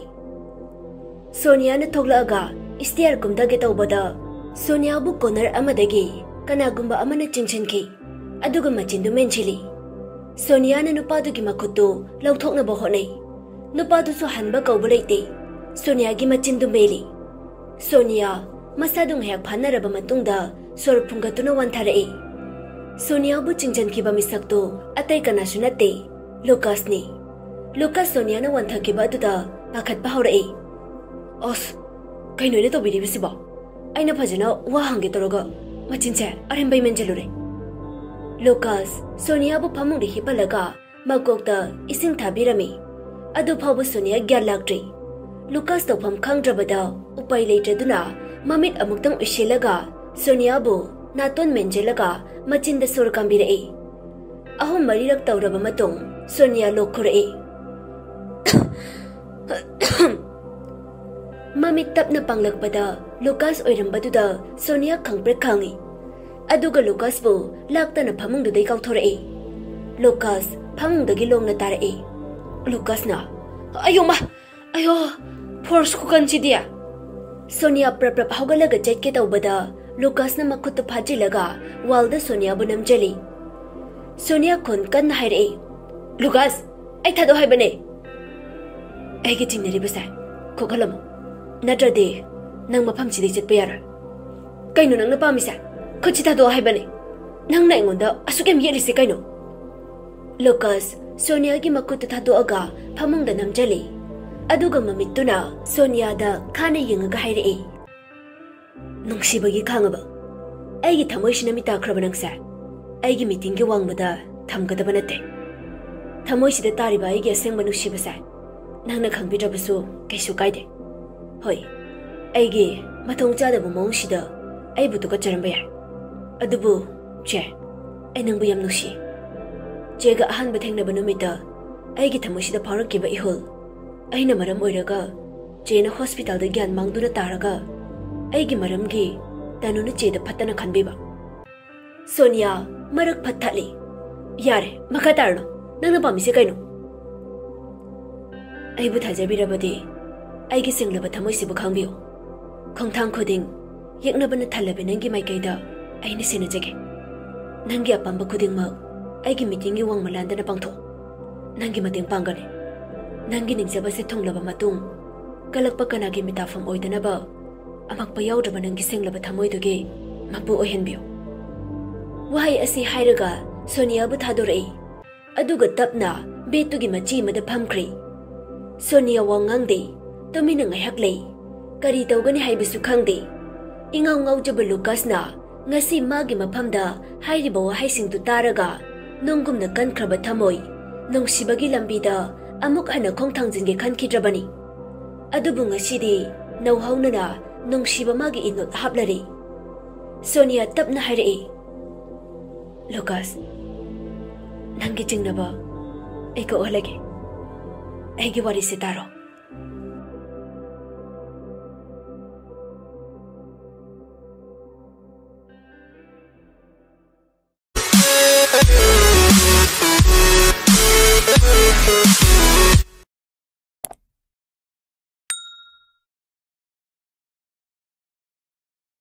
ꯁꯣꯅꯤꯌꯥꯅ ꯊꯣꯛꯂꯛꯑꯒ ꯁ꯭ꯇꯦꯌꯔ ꯀꯨꯝꯊꯒꯦ ꯇꯧꯕꯗ ꯁꯣꯅꯤꯌꯥꯕꯨ ꯀꯣꯅꯔ ꯑꯃꯗꯒꯤ ꯀꯅꯥꯒꯨꯝꯕ ꯑꯃꯅ ꯆꯤꯡꯁꯤꯟꯈꯤ꯫ ꯑꯗꯨꯒ ꯃꯆꯤꯟꯗꯨ ꯃꯦꯟꯁꯤꯜꯂꯤ꯫ ꯁꯣꯅꯤꯌꯥꯅ ꯅꯨꯄꯥꯗꯨꯒꯤ ꯃꯈꯨꯠꯇꯨ ꯂꯧꯊꯣꯛꯅꯕ ꯍꯣꯠꯅꯩ꯫ ꯅꯨꯄꯥꯗꯨꯁꯨ ꯍꯟꯕ ꯀꯧꯕ ꯂꯩꯇꯦ꯫ ꯁꯣꯅꯤꯌꯥꯒꯤ ꯃꯆꯤꯟꯗꯨ ꯃꯦꯜꯂꯤ꯫ ꯁꯣꯅꯤꯌꯥ ꯃꯁꯥꯗꯨ ꯉꯥꯏꯍꯥꯛ ꯐꯥꯅꯔꯕ ꯃꯇꯨꯡꯗ ꯁꯣꯔ ꯐꯨꯟꯒꯠꯇꯨꯅ ꯋꯥꯟꯊꯔꯛꯏ꯫ ꯁꯣꯅꯤꯌꯥꯕꯨ ꯆꯤꯡꯁꯤꯟꯈꯤꯕ ꯃꯤꯁꯛꯇꯨ ꯑꯇꯩ ꯀꯅꯥꯁꯨ ꯅꯠꯇꯦ, ꯂꯨꯀꯥꯁꯅꯤ꯫ ꯂꯨꯀꯥꯁ ꯁꯣꯅꯤꯌꯥꯅ ꯋꯥꯟꯊꯈꯤꯕ ꯑꯗꯨꯗ ꯄꯥꯈꯠꯄ ꯍꯧꯔꯛꯏ꯫ "ꯑꯁ, ꯀꯩꯅꯣ ꯑꯩꯅ ꯇꯧꯕꯤꯔꯤꯕꯁꯤꯕꯣ? ꯑꯩꯅ ꯐꯖꯅ ꯋꯥ ꯍꯪꯒꯦ ꯇꯧꯔꯒ ꯃꯆꯤꯟꯁꯦ ꯑꯔꯦꯝꯕꯩ ꯃꯦꯟꯁꯤꯜꯂꯨꯔꯦ꯫" ꯂꯨꯀꯥꯁ ꯁꯣꯅꯤꯌꯥꯕꯨ ꯐꯃꯨꯡꯗ ꯍꯤꯞꯍꯜꯂꯒ ꯃꯀꯣꯛꯇ ꯏꯁꯤꯡ ꯊꯥꯕꯤꯔꯝꯃꯤ꯫ ꯑꯗꯨ ꯐꯥꯎꯕ ꯁꯣꯅꯤꯌꯥ ꯒ꯭ꯌꯥꯟ ꯂꯥꯛꯇ꯭ꯔꯤ꯫ ꯂꯨꯀꯥꯁ ꯇꯧꯐꯝ ꯈꯪꯗ꯭ꯔꯕꯗ ꯎꯄꯥꯏ ꯂꯩꯇ꯭ꯔꯗꯨꯅ ꯃꯃꯤꯠ ꯑꯃꯨꯛꯇꯪ ꯎꯏꯁꯤꯜꯂꯒ ꯁꯣꯅꯤꯌꯥꯕꯨ ꯅꯥꯇꯣꯟ ꯃꯦꯟꯁꯤꯜꯂꯒ ꯃꯆꯤꯟꯗ ꯁꯣꯔ ꯀꯥꯝꯕꯤꯔꯛꯏ꯫ ꯑꯍꯨꯝ ꯃꯔꯤꯔꯛ ꯇꯧꯔꯕ ꯃꯇꯨꯡ ꯁꯣꯅꯤꯌꯥ ꯂꯣꯛ ꯈꯨꯔꯛꯏ꯫ ꯃꯃꯤꯠ ꯇꯞꯅ ꯄꯥꯡꯂꯛꯄꯗ ꯂꯨꯀꯥꯁ ꯑꯣꯏꯔꯝꯕꯗꯨꯗ ꯁꯣꯅꯤꯌꯥ ꯈꯪꯄ꯭ꯔꯦꯛ ꯈꯪꯉꯤ꯫ ꯑꯗꯨꯒ ꯂꯨꯀꯥꯁꯄꯨ ꯂꯥꯛꯇꯅ ꯐꯃꯨꯡꯗꯨꯗꯩ ꯀꯥꯎꯊꯣꯔꯛꯏ꯫ ꯂꯨꯀꯥꯁ ꯐꯃꯨꯡꯗꯒꯤ ꯂꯣꯡꯅ ꯇꯥꯔꯛꯏ꯫ ꯂꯨꯀꯥꯁꯅ, "ꯑꯌꯣ ꯃꯥ! ꯑꯌꯣ! ꯐꯣꯔꯁ ꯈꯨꯀꯟꯁꯤꯗꯤ!" ꯁꯣꯅꯤꯌꯥ ꯄ꯭ꯔꯞ ꯄ꯭ꯔꯞ ꯍꯧꯒꯠꯂꯒ ꯆꯠꯀꯦ ꯇꯧꯕꯗ ꯂꯨꯀꯥꯁꯅ ꯃꯈꯨꯠꯇꯨ ꯐꯥꯖꯤꯜꯂꯒ ꯋꯥꯜꯗ ꯁꯣꯅꯤꯌꯥꯕꯨ ꯅꯝꯖꯜꯂꯤ꯫ ꯁꯣꯅꯤꯌꯥ ꯈꯣꯟ ꯀꯟꯅ ꯍꯥꯏꯔꯛꯏ, "ꯂꯨꯀꯥꯁ, ꯑꯩ ꯊꯥꯗꯣꯛ ꯍꯥꯏꯕꯅꯦ!" "ꯑꯩꯒ ꯆꯤꯡꯅꯔꯤꯕꯁꯦ ꯀꯣꯛꯍꯜꯂꯝꯃꯣ, ꯅꯠꯇ꯭ꯔꯗꯤ ꯅꯪ ꯃꯐꯝꯁꯤꯗꯩ ꯆꯠꯄ ꯌꯥꯔꯣꯏ꯫" "ꯀꯩꯅꯣ ꯅꯪꯅ ꯄꯥꯝꯃꯤꯁꯦ? ꯈꯨꯠꯁꯤ ꯊꯥꯗꯣꯛꯑꯣ ꯍꯥꯏꯕꯅꯦ꯫ ꯅꯪꯅ ꯑꯩꯉꯣꯟꯗ ꯑꯁꯨꯛ ꯌꯥꯝ ꯌꯦꯠꯂꯤꯁꯦ ꯀꯩꯅꯣ?" ꯂꯨꯀꯥꯁ ꯁꯣꯅꯤꯌꯥꯒꯤ ꯃꯈꯨꯠꯇꯨ ꯊꯥꯗꯣꯛꯑꯒ ꯐꯃꯨꯡꯗ ꯅꯝꯖꯜꯂꯤ꯫ ꯑꯗꯨꯒ ꯃꯃꯤꯠꯇꯨꯅ ꯁꯣꯅꯤꯌꯥꯗ ꯈꯥꯅ ꯌꯦꯡꯉꯒ ꯍꯥꯏꯔꯛꯏ, "ꯅꯨꯡꯁꯤꯕꯒꯤ ꯈꯥꯡꯉꯕ?" ꯑꯩꯒꯤ ꯊꯃꯣꯏꯁꯤꯅ ꯃꯤ ꯇꯥꯈ꯭ꯔꯕ ꯅꯪꯁꯦ? ꯑꯩꯒꯤ ꯃꯤꯇꯤꯡꯒꯤ ꯋꯥꯡꯃꯗ ꯊꯝꯒꯗꯕ ꯅꯠꯇꯦ꯫ ꯊꯃꯣꯏꯁꯤꯗ ꯇꯥꯔꯤꯕ ꯑꯩꯒꯤ ꯑꯁꯦꯡꯕ ꯅꯨꯡꯁꯤꯕꯁꯦ ꯅꯪꯅ ꯈꯪꯕꯤꯗ꯭ꯔꯕꯁꯨ ꯀꯩꯁꯨ ꯀꯥꯏꯗꯦ꯫ ꯍꯣꯏ, ꯑꯩꯒꯤ ꯃꯊꯣꯡ ꯆꯥꯗꯕ ꯃꯑꯣꯡꯁꯤꯗ ꯑꯩꯕꯨ ꯇꯨꯀꯠꯆꯔꯝꯕ ꯌꯥꯏ, ꯑꯗꯨꯕꯨ ꯆꯦ, ꯑꯩ ꯅꯪꯕꯨ ꯌꯥꯝ ꯅꯨꯡꯁꯤ꯫ ꯆꯦꯒ ꯑꯍꯥꯟꯕ ꯊꯦꯡꯅꯕ ꯅꯨꯃꯤꯠꯇ ꯑꯩꯒꯤ ꯊꯃꯣꯏꯁꯤꯗ ꯐꯥꯎꯔꯛꯈꯤꯕ ꯏꯍꯨꯜ, ꯑꯩꯅ ꯃꯔꯝ ꯑꯣꯏꯔꯒ ꯆꯦꯅ ꯍꯣꯁꯄꯤꯇꯥꯜꯗ ꯒ꯭ꯌꯥꯟ ꯃꯥꯡꯗꯨꯅ ꯇꯥꯔꯒ ꯑꯩꯒꯤ ꯃꯔꯝꯒꯤ ꯇꯅꯨꯅ ꯆꯦꯗ ꯐꯠꯇꯅ ꯈꯟꯕꯤꯕ꯫ ꯁꯣꯅꯤꯌꯥ ꯃꯔꯛ ꯐꯠ ꯊꯠꯂꯤ꯫ "ꯌꯥꯔꯦ, ꯃꯈꯥ ꯇꯥꯔꯅꯨ꯫ ꯅꯪꯅ ꯄꯥꯝꯃꯤꯁꯦ ꯀꯩꯅꯣ?" "ꯑꯩꯕꯨ ꯊꯥꯖꯕꯤꯔꯕꯗꯤ ꯑꯩꯒꯤ ꯁꯦꯡꯂꯕ ꯊꯃꯣꯏꯁꯤꯕꯨ ꯈꯪꯕꯤꯌꯨ꯫ ꯈꯣꯡꯊꯥꯡ ꯈꯨꯗꯤꯡ ꯌꯦꯛꯅꯕꯅ ꯊꯜꯂꯕꯤ ꯅꯪꯒꯤ ꯃꯥꯏꯀꯩꯗ ꯑꯩꯅ ꯁꯦꯟꯅꯖꯒꯦ꯫ ꯅꯪꯒꯤ ꯑꯄꯥꯝꯕ ꯈꯨꯗꯤꯡꯃꯛ ꯑꯩꯒꯤ ꯃꯤꯇꯤꯡꯒꯤ ꯋꯥꯡꯃ ꯂꯥꯟꯗꯅ ꯄꯥꯡꯊꯣꯛ꯫ ꯅꯪꯒꯤ ꯃꯇꯦꯡ ꯄꯥꯡꯒꯅꯤ꯫ ꯅꯪꯒꯤ ꯅꯤꯡꯖꯕꯁꯦ ꯊꯨꯡꯂꯕ ꯃꯇꯨꯡ ꯀꯜꯂꯛꯄ ꯀꯅꯥꯒꯤ ꯃꯤꯇꯥꯐꯝ ꯑꯣꯏꯗꯅꯕ ꯑꯃꯛꯄ ꯌꯥꯎꯗ꯭ꯔꯕ ꯅꯪꯒꯤ ꯁꯦꯡꯂꯕ ꯊꯃꯣꯏꯗꯨꯒꯤ ꯃꯄꯨ ꯑꯣꯏꯍꯟꯕꯤꯌꯨ꯫" ꯋꯥꯍꯩ ꯑꯁꯤ ꯍꯥꯏꯔꯒ ꯁꯣꯅꯤꯌꯥꯕꯨ ꯊꯥꯗꯣꯔꯛꯏ꯫ ꯑꯗꯨꯒ ꯇꯞꯅ ꯕꯦꯠꯇꯨꯒꯤ ꯃꯆꯤ ꯑꯃꯗ ꯐꯝꯈ꯭ꯔꯦ꯫ ꯁꯣꯅꯤꯌꯥ ꯋꯥ ꯉꯥꯡꯗꯦ, ꯇꯨꯃꯤꯟꯅ ꯉꯥꯏꯍꯥꯛ ꯂꯩ꯫ ꯀꯔꯤ ꯇꯧꯒꯅꯤ ꯍꯥꯏꯕꯁꯨ ꯈꯪꯗꯦ꯫ ꯏꯉꯥꯎ ꯉꯥꯎꯖꯕ ꯂꯨꯀꯥꯁꯅ ꯉꯁꯤ ꯃꯥꯒꯤ ꯃꯐꯝꯗ ꯍꯥꯏꯔꯤꯕ ꯋꯥꯍꯩꯁꯤꯡꯗꯨ ꯇꯥꯔꯒ ꯅꯨꯡꯒꯨꯝꯅ ꯀꯟꯈ꯭ꯔꯕ ꯊꯃꯣꯏ, ꯅꯨꯡꯁꯤꯕꯒꯤ ꯂꯝꯕꯤꯗ ꯑꯃꯨꯛ ꯍꯟꯅ ꯈꯣꯡ ꯊꯥꯡꯖꯤꯟꯒꯦ ꯈꯟꯈꯤꯗ꯭ꯔꯕꯅꯤ꯫ ꯑꯗꯨꯕꯨ ꯉꯁꯤꯗꯤ ꯅꯧꯍꯧꯅꯅ ꯅꯨꯡꯁꯤꯕ ꯃꯥꯒꯤ ꯏꯅꯣꯠ ꯍꯥꯞꯂꯔꯦ꯫ ꯁꯣꯅꯤꯌꯥ ꯇꯞꯅ ꯍꯥꯏꯔꯛꯏ, "ꯂꯨꯀꯥꯁ, ꯅꯪꯒꯤ ꯆꯤꯡꯅꯕ ꯑꯩ ꯀꯣꯛꯍꯜꯂꯒꯦ꯫ ꯑꯩꯒꯤ ꯋꯥꯔꯤꯁꯦ ꯇꯥꯔꯣ꯫